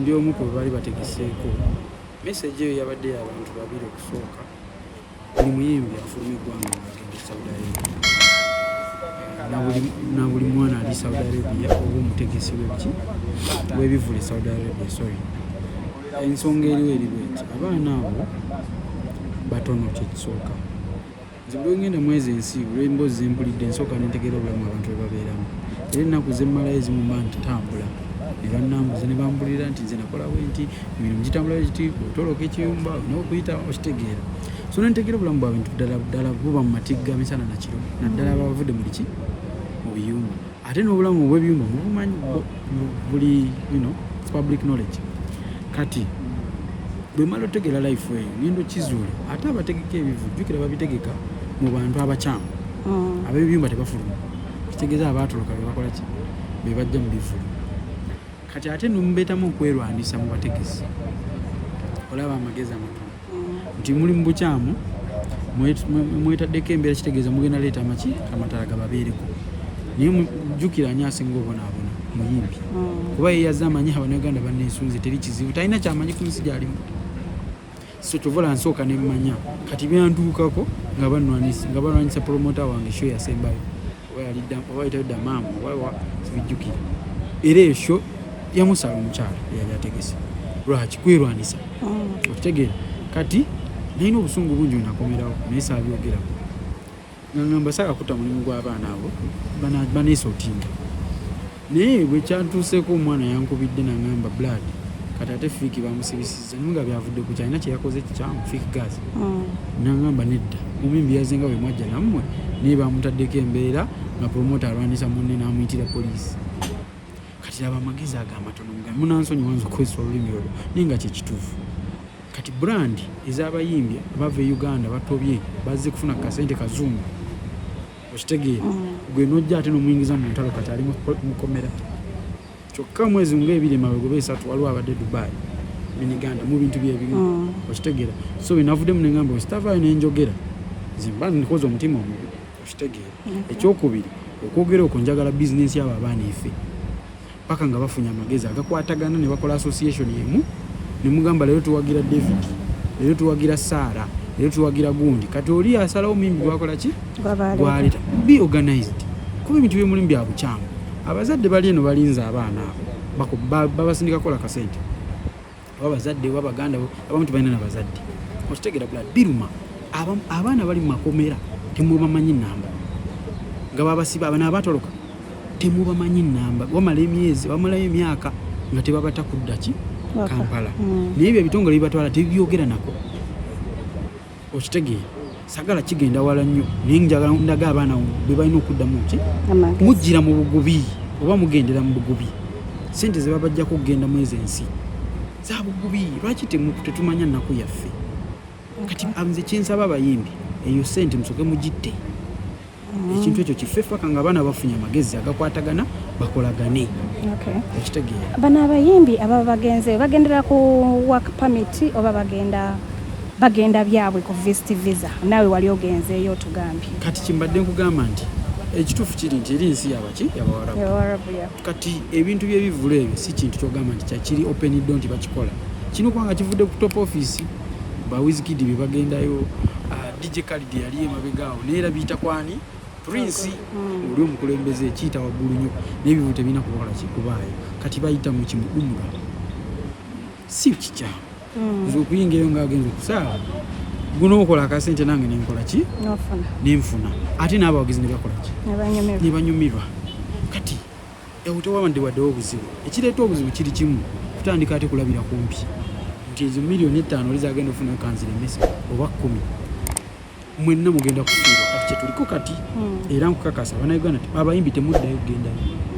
Ndi omu ku baali bategeseeko. Message eyo yabadde y'abantu babiri. Okusooka, buli muyimbi afuluma eggwanga ng'agenda e Saudi Arabia, na buli mwana ali Saudi Arabia oba omutegesi webiki w'ebivvulu e Saudi Arabia, sorry, ensonga eriwo eri bweti: abaana abo batono. Kyekisooka, nze bwe ngenda mwezi ensi olw'emboozi zempulidde, nsooka nentegeera obulamu abantu bwe babeeramu, era ennaku zemmalayo ezimu mba ntambula ne bannambuza ne bambulira nti nze nakola bwe nti, emirimu gitambula bwe giti, otoloka ekiyumba olina okuyita, okitegeera? So nentegeera obulamu bwabwe nti ddala ddala buba mu matigga misana nakiro, naddala abavudde mu biki, mu biyumba. Ate n'obulamu obw'ebiyumba mubumanyi buli, it's public knowledge. Kati bwe mala otegeera life eyo, ngenda okizuula ate abategeka ebivu, jjukira babitegeka mu bantu abakyamu. Ab'ebiyumba tebafuluma, kitegeeza abaatoloka be bakola ki, be bajja mu bivulu. Kati ate nomubeetamu okwerwanisa mu bategesi, olaba amagezi amatono nti muli mu bukyamu, mwetaddeko embeera, kitegeeza mugenda leeta amaki, amatala gababeereko. Naye jjukira ani asinga obonaabona? Muyimbi, kuba ye yazze amanyi Abannayuganda banneesunze, teri kizibu, talina kyamanyi ku nsi gyalimu. So kyova nsooka nemmanya kati byantuukako nga banwanisa, nga balwanyisa promoter wange. Show yasembayo oba yali oba yitayo Damaamu oba sibijjukira, era eyo show yamusala omukyala eyali ategese. Lwaki kwerwanisa? Okitegeera? Kati nalina obusungu bungi wenakomerawo, naye saabyogerako, nga ngamba saaka kutta mulimu gw'abaana abo baneesootinga. Naye bwe kyantuuseeko, omwana yankubidde nangamba, "Blood, kati ate Fiiki bamusibisizza." Naye nga byavudde ku kyalina kyeyakoze kikyamu, Fik Gaza. Nangamba, "Nedda, omuyimbi yazenga bwe mwajja nammwe, naye bamutaddeko embeera nga promoter alwanisa munne n'amuyitira poliisi." Kati laba amagezi ago amatono. Mugambe munansonyiwa nze okukozesa olulimi olwo, naye nga kyekituufu. Kati brand ez'abayimbi bava e Uganda batobye, bazze kufuna kasente kazungu, okitegeera? Gwe nojja ate nomuyingiza mu ntalo, kati ali mukomera. Kyokka mwezi nga 2 emabega oba 3, waliwo abadde Dubai miniganda mu bintu byebimu, okitegeera? So bwenavuddemu nengamba wesitavaayo nenjogera, nze mba nkoze omutima omubi, okitegeera? Ekyokubiri, okwogera okwo, njagala bizinensi yabo abaana efe paka nga bafunye amagezi agakwatagana ne bakola association emu, ne mugamba, "Leero tuwagira David, leero tuwagira Saara, leero tuwagira gundi." Kati oli asalawo muyimbi gwakola ki, gwaleeta. Be organized, kuba ebintu byemulimu bya bukyamu. Abazadde bali eno balinze abaana abo, babasindika kukola kasente, oba bazadde oba baganda, abamu tebalina nabazadde, okitegeera? Bula biruma. Abaana bali mu makomera, temubamanyi namba, nga babasiba. Abana abatoloka temubamanyi namba, wamala emyezi, wamalayo emyaka nga tebabata kudda ki, Kampala. Naye ebyo ebitongole bibatwala tebibyogera nako, okitegeera? Sagala kigenda wala nnyo, naye njagala ndaga abaana be balina okuddamu ki, mujjira mu bugubi oba mugendera mu bugubi. Sente ze babajjako okugenda mu ezo ensi za bugubi. Lwaki tetumanya nnaku yaffe? Kati nze kyensaba abayimbi, eyo sente musooke mugitte, ekintu ekyo kife paka nga abaana bafunye amagezi agakwatagana bakolagane, okitegeera? Bano abayimbi ababa bagenze, bagendera ku work permit oba bagenda byabwe ku visit visa? Naawe wali ogenzeeyo, otugambye. Kati kimbadde nkugamba nti ekituufu kiri nti eri nsi yabaki, yabawarabu. Kati ebintu byebivulu ebyo si kintu kyogamba nti kyakiri open door nti bakikola kino, kubanga kivudde ku top office. Ba Wizkid bye bagendayo, DJ Khalid yali emabega awo, naye era biyita kwani? Prince oli omukulembeze, ekiyita waggulu nnyo, n'ebivu tebirina kubakola kikubaayo. Kati bayita mu kimu umra, si kikyamu. Nze okuyingirayo ngaagenza okusaala, guno okola akasente, nange nenkola ki? Nofuna. Nenfuna, ate n'abawagizi ne bakola ki? Ne banyumirwa. Ne banyumirwa. Kati ewo tewabadde waddewo obuzibu. Ekireeta obuzibu kiri kimu, kutandika ate kulabira kumpi nti ezo miliyoni 5 oli zagenda ofunayo kanziremese oba 10, mwenna mugenda kufiirwa. Kati kyetuliko kati, era nkukakasa Abannayuganda, abayimbi temuddayo kugendayo.